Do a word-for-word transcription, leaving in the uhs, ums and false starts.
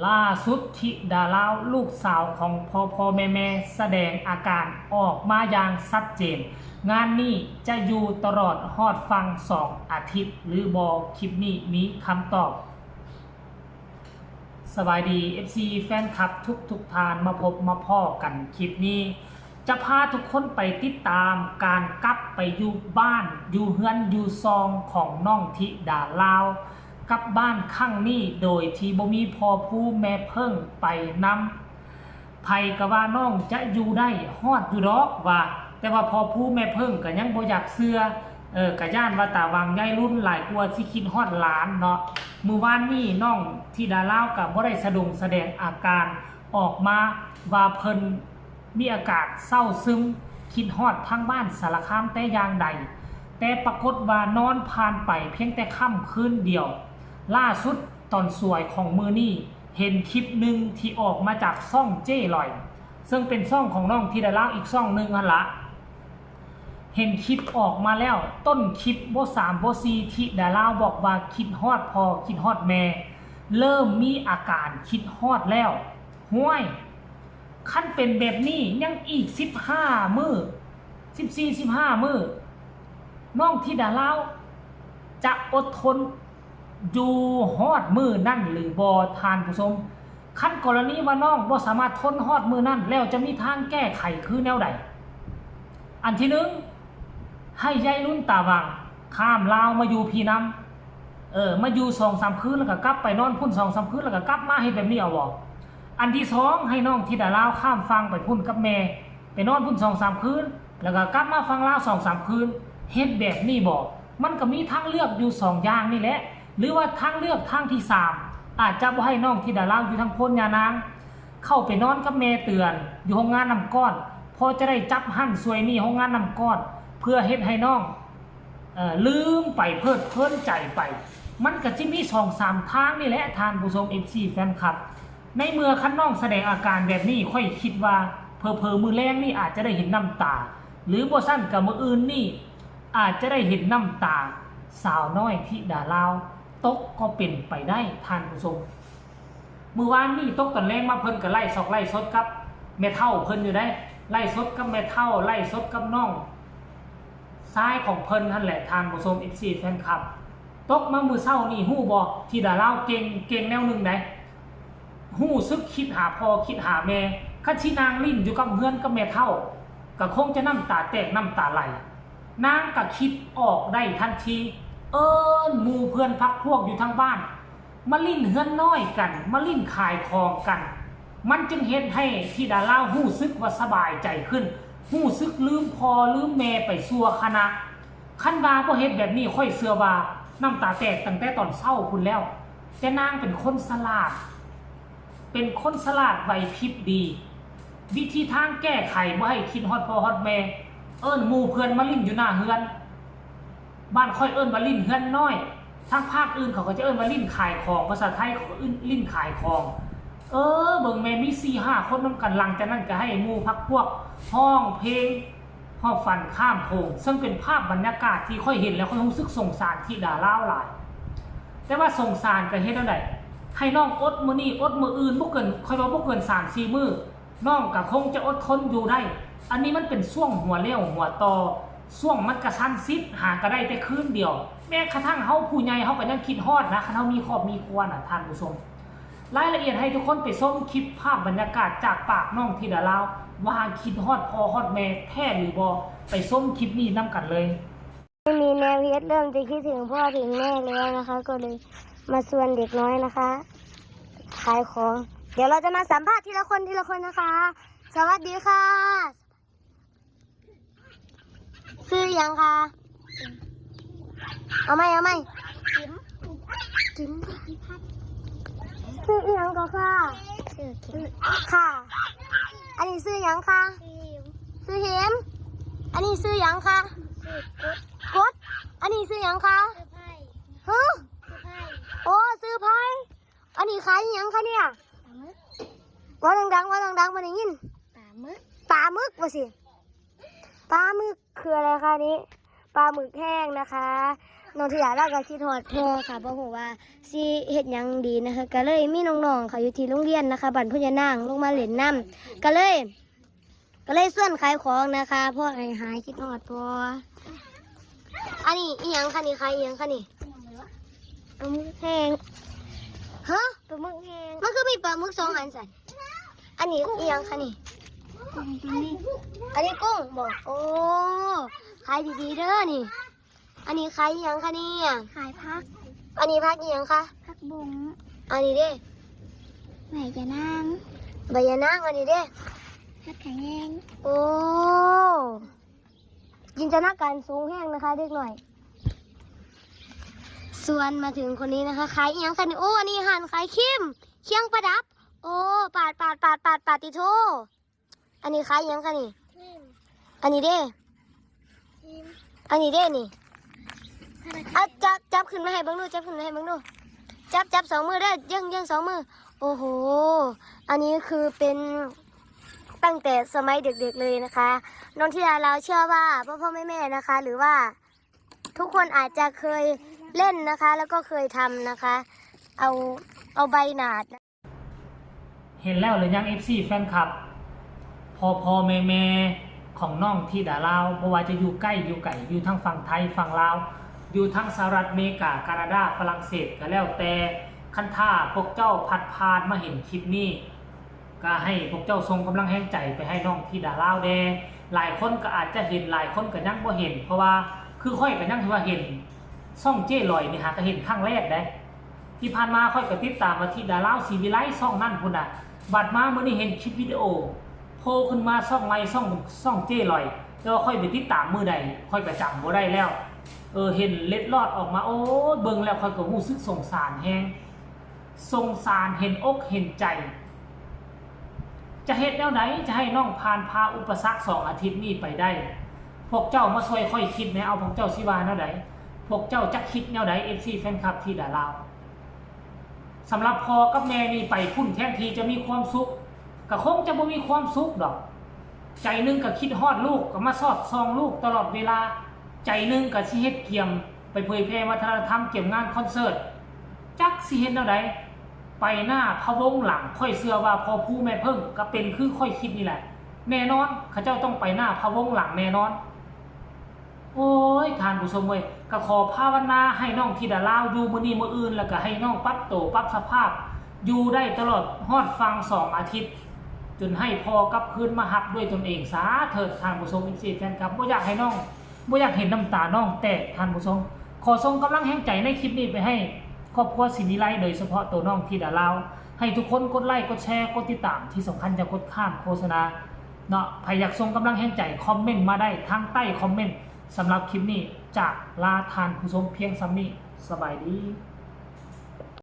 ล่าสุดธิดาลาวลูกสาวของพ่อพ่อแม่แม่แสดงอาการออกมาอย่างชัดเจน งานนี้จะอยู่ตลอดฮอดฟังสองอาทิตย์หรือบ่ คลิปนี้มีคำตอบ สบายดี เอฟซี แฟนคลับทุกทุกท่าน มาพบมาพ้อกันคลิปนี้ จะพาทุกคนไปติดตามการกลับไปอยู่บ้านอยู่เฮือนอยู่ซองของน้องธิดาลาว กลับบ้านครั้งนี้โดยที่บ่มีพ่อผู้แม่เพิ่งไปนำ ไผก็ว่าน้องจะอยู่ได้ฮอดอยู่ดอกว่า แต่ว่าพ่อผู้แม่เพิ่งก็ยังบ่อยากเชื่อ เออ ก็ย้านว่าตาหว่างยายรุ่นหลายกว่าสิคิดฮอดหลานเนาะ มื้อวานนี้น้องธิดาลาวก็บ่ได้สะดงแสดงอาการออกมาว่าเพิ่นมีอาการเศร้าซึม คิดฮอดทางบ้านสารคามแต่อย่างใด แต่ปรากฏว่านอนผ่านไปเพียงแต่ค่ำคืนเดียว ล่าสุดตอนสวยของมื้อนี้ เห็นคลิปหนึ่งที่ออกมาจากช่องเจ้ลอย ซึ่งเป็นช่องของน้องธิดาลาวอีกช่องหนึ่งหั่นละ เห็นคลิปออกมาแล้ว ต้นคลิปบ่สามบ่สี่ ธิดาลาวบอกว่าคิดฮอดพ่อคิดฮอดแม่ เริ่มมีอาการคิดฮอดแล้ว ห้วย คันเป็นแบบนี้ยังอีกสิบห้ามื้อ สิบสี่ สิบห้ามื้อ น้องธิดาลาวจะอดทนอยู่ฮอดมื้อนั่นหรือบ่ ท่านผู้ชม คันกรณีว่าน้องบ่สามารถทนฮอดมื้อนั่นแล้วจะมีทางแก้ไขคือแนวใด อันที่หนึ่ง ให้ยายรุ่นตาหว่างข้ามลาวมาอยู่พี้นำ เออ มาอยู่สองสามคืนแล้วก็กลับไปนอนพุ้นสองสามคืนแล้วก็กลับมา เฮ็ดแบบนี้เอาบ่ อันที่สอง ให้น้องธิดาลาวข้ามฝั่งไปพุ้นกับแม่ ไปนอนพุ้นสองสามคืน แล้วก็กลับมาฝั่งลาวสองสามคืน เฮ็ดแบบนี้บ่ มันก็มีทางเลือกอยู่สองอย่างนี่แหละ หรือว่าทางเลือกทางที่สาม อาจจะบ่ให้น้องธิดาลาวอยู่ทางโพนยานาง เข้าไปนอนกับแม่เตือนอยู่โฮงงานน้ำก้อน พอจะได้จับหั่นช่วยหนี้โฮงงานน้ำก้อน เพื่อเฮ็ดให้น้อง เอ่อ ลืมไปเพลิดเพลินใจไป มันก็สิมีสองสามทางนี่แหละ ท่านผู้ชม เอฟซี แฟนคลับ ในเมื่อคันน้องแสดงอาการแบบนี้ ข้อยคิดว่าเผลอๆมื้อแลงนี่อาจจะได้เห็นน้ำตา หรือบ่ซั้นก็มื้ออื่นนี่อาจจะได้เห็นน้ำตาสาวน้อยธิดาลาวตกก็เป็นไปได้ ท่านผู้ชม มื้อวานนี่ตกตอนแลงมาเพิ่นก็ไลฟ์สด ไลฟ์สดกับแม่เฒ่าเพิ่นอยู่เด้ ไลฟ์สดกับแม่เฒ่า ไลฟ์สดกับน้องชายของเพิ่นหั่นแหละ ท่านผู้ชม เอฟซี แฟนคลับ ตกมามื้อเช้านี่ฮู้บ่ ธิดาลาวเก่ง เก่งแนวหนึ่งได๋ ฮู้สึกคิดหาพ่อคิดหาแม่ คันสินั่งลิ้นอยู่กับเฮือนกับแม่เฒ่า ก็คงจะน้ำตาแตกน้ำตาไหล นางก็คิดออกได้ทันที เอิ้นหมู่เพื่อนพรรคพวกอยู่ทางบ้าน มาลิ้นเฮือนน้อยกัน มาลิ้นขายของกัน มันจึงเฮ็ดให้ธิดาลาวฮู้สึกว่าสบายใจขึ้น ฮู้สึกลืมพ่อลืมแม่ไปชั่วขณะ คันว่าบ่เฮ็ดแบบนี้ ข้อยเชื่อว่าน้ำตาแตกตั้งแต่ตอนเช้าพู้นแล้ว แต่นางเป็นคนฉลาด เป็นคนฉลาดไหวพริบดี วิธีทางแก้ไขบ่ให้คิดฮอดพ่อฮอดแม่ เอิ้นหมู่เพื่อนมาลิ้นอยู่หน้าเฮือน บ้านข้อยเอิ้นว่าลิ้นเฮือนน้อย ทางภาคอื่นเขาก็จะเอิ้นว่าลิ้นขายของ ภาษาไทยเขาก็เอิ้นลิ้นขายของ เออ เบิ่งแม่มีสี่ห้าคนนำกัน หลังจากนั้นก็ให้หมู่พรรคพวกฮ้องเพลง ฮอดฟันข้ามโขง ซึ่งเป็นภาพบรรยากาศที่ข้อยเห็นแล้วข้อยรู้สึกสงสารธิดาลาวหลาย แต่ว่าสงสารก็เฮ็ดแนวใด ให้น้องอดมื้อนี้อดมื้ออื่น บ่เกิน ข้อยว่าบ่เกินสามสี่มื้อ น้องก็คงจะอดทนอยู่ได้ อันนี้มันเป็นช่วงหัวเลี้ยวหัวต่อ ช่วงมันกระชั้นชิด หาก็ได้แต่คืนเดียว แม้กระทั่งเฮาผู้ใหญ่เฮาก็ยังคิดฮอดนะ คันเฮามีครอบมีครัวน่ะ ท่านผู้ชม รายละเอียดให้ทุกคนไปชมคลิปภาพบรรยากาศจากปากน้องธิดาลาว ว่าคิดฮอดพ่อฮอดแม่แท้หรือบ่ ไปชมคลิปนี้นำกันเลย ไม่มีแนวเฮ็ดเริ่มจะคิดถึงพ่อถึงแม่แล้วนะคะ ก็เลยมาชวนเด็กน้อยนะคะ ขายของ เดี๋ยวเราจะมาสัมภาษณ์ทีละคนทีละคนนะคะ สวัสดีค่ะ ชื่อหยังคะ เอาไหมเอาไหม จิ๋ม จิ๋มชื่ออีหยังก็ค่ะ ชื่อเข็ม ค่ะ อันนี้ชื่อหยังคะ ชื่อ ชื่อเห็ม อันนี้ชื่อหยังคะ ชื่อกด กด อันนี้ชื่อหยังคะ ชื่อไพ่ ฮะ ชื่อไพ่ โอ้ชื่อไพอันนี้ขายอีหยังคะเนี่ย ปลาหมึก ว่าดังๆว่าดังๆมาได้ยิน ปลาหมึก ปลาหมึกว่าสิปลาหมึกคืออะไรคะนี่ปลาหมึกแห้งนะคะ น้องธิดาลาวก็คิดฮอดพ่อค่ะ บ่ฮู้ว่าสิเฮ็ดหยังดีนะคะ ก็เลยมีน้องๆเขาอยู่ที่โรงเรียนนะคะ บ้านพุทธยานางลงมาเล่นนำ ก็เลย ก็เลยชวนขายของนะคะ พ่อให้หายคิดฮอดพ่อ อันนี้อีหยังคะนี่ ขายอีหยังคะนี่ ปลาหมึกแห้ง ฮะ ปลาหมึกแห้ง มันคือมีปลาหมึกสองอันซั่น อันนี้อีหยังคะนี่ อันนี้กุ้งบ่ โอ้ ขายดีๆเด้อนี่ อันนี้ขายอีหยังคะเนี่ย ขายผัก อันนี้ผักอีหยังคะ ผักบุ้ง อันนี้เด้ ใบยะนาง ใบยะนาง อันนี้เด้ ผักขะแยง โอ้ จินตนาการสูงแฮงนะคะเด็กน้อย ส่วนมาถึงคนนี้นะคะ ขายอีหยังคะนี่ โอ้ อันนี้ร้านขายครีม เครื่องประดับ โอ้ ปาด ปาด ปาด ปาด ปาดติโท อันนี้ขายอีหยังคะนี่ ครีม อันนี้เด้ ครีม อันนี้เด้นี่ ธนาคาร อ่ะ จับ จับขึ้นมาให้เบิ่งดู จับขึ้นมาให้เบิ่งดู จับ จับสองมือเด้อ เยื่อง เยื่องสองมือ โอ้โห อันนี้คือเป็นตั้งแต่สมัยเด็กๆเลยนะคะ น้องธิดาลาวเชื่อว่าพ่อๆแม่ๆนะคะ หรือว่าทุกคนอาจจะเคยเล่นนะคะ แล้วก็เคยทำนะคะ เอา เอาใบหนาด เห็นแล้วหรือยัง เอฟซี แฟนคลับ พ่อพ่อแม่แม่ของน้องธิดาลาว บ่ว่าจะอยู่ใกล้อยู่ไกล อยู่ทางฝั่งไทยฝั่งลาว อยู่ทางสหรัฐอเมริกา แคนาดา ฝรั่งเศส ก็แล้วแต่ คันถ้าพวกเจ้าพัดผ่านมาเห็นคลิปนี้ ก็ให้พวกเจ้าส่งกำลังแฮงใจไปให้น้องธิดาลาวแด่ หลายคนก็อาจจะเห็น หลายคนก็ยังบ่เห็น เพราะว่าคือข้อยก็ยังถือว่าเห็นช่องเจ้ลอยนี่ หาก็เห็นครั้งแรกเด้ ที่ผ่านมาข้อยก็ติดตามว่าธิดาลาวศรีวิไลช่องนั่นพุ้นน่ะ บัดมามื้อนี้เห็นคลิปวิดีโอโผล่ขึ้นมาช่องใหม่ ช่อง ช่องเจ้ลอย แต่ว่าข้อยไปติดตามมื้อใดข้อยก็จำบ่ได้แล้ว เออ เห็นเล็ดลอดออกมา โอ้ย เบิ่งแล้วข้อยก็รู้สึกสงสารแฮง สงสาร เห็นอกเห็นใจ จะเฮ็ดแนวใดจะให้น้องผ่านผ่าอุปสรรคสองอาทิตย์นี้ไปได้ พวกเจ้ามาช่วยข้อยคิดแหน่ เอา พวกเจ้าสิว่าแนวใด พวกเจ้าจักคิดแนวใด เอฟซี แฟนคลับธิดาลาว สำหรับพ่อกับแม่นี่ไปพุ้นแทนที่จะมีความสุข ก็คงจะบ่มีความสุขดอก ใจหนึ่งก็คิดฮอดลูก ก็มาสอดส่องลูกตลอดเวลา ใจหนึ่งก็สิเฮ็ดเกียมไปเผยแพร่วัฒนธรรม เกียมงานคอนเสิร์ต จักสิเฮ็ดแนวใด ไปหน้าพะวงหลัง ข้อยเชื่อว่าพ่อผู้แม่เพิ่งก็เป็นคือข้อยคิดนี่แหละ แน่นอน เขาเจ้าต้องไปหน้าพะวงหลังแน่นอน โอ้ย ท่านผู้ชมเว้ย ก็ขอภาวนาให้น้องธิดาลาวอยู่มื้อนี้มื้ออื่น แล้วก็ให้น้องปรับโตปรับสภาพ อยู่ได้ตลอดฮอดฟังสองอาทิตย์ จนให้พ่อกลับคืนมาฮับด้วยตนเอง สาเถิดท่านผู้ชม เอฟซี แฟนคลับ บ่อยากให้น้อง บ่อยากเห็นน้ำตาน้องแตก ท่านผู้ชม ขอส่งกำลังแฮงใจในคลิปนี้ไปให้ครอบครัวศรีวิไล โดยเฉพาะตัวน้องธิดาลาว ให้ทุกคนกดไลค์ กดแชร์ กดติดตาม ที่สำคัญอย่ากดข้ามโฆษณาเนาะ ใผอยากส่งกำลังแฮงใจคอมเมนต์มาได้ทางใต้คอมเมนต์ สำหรับคลิปนี้จากลาท่านผู้ชมเพียงส่ำนี้ สบายดี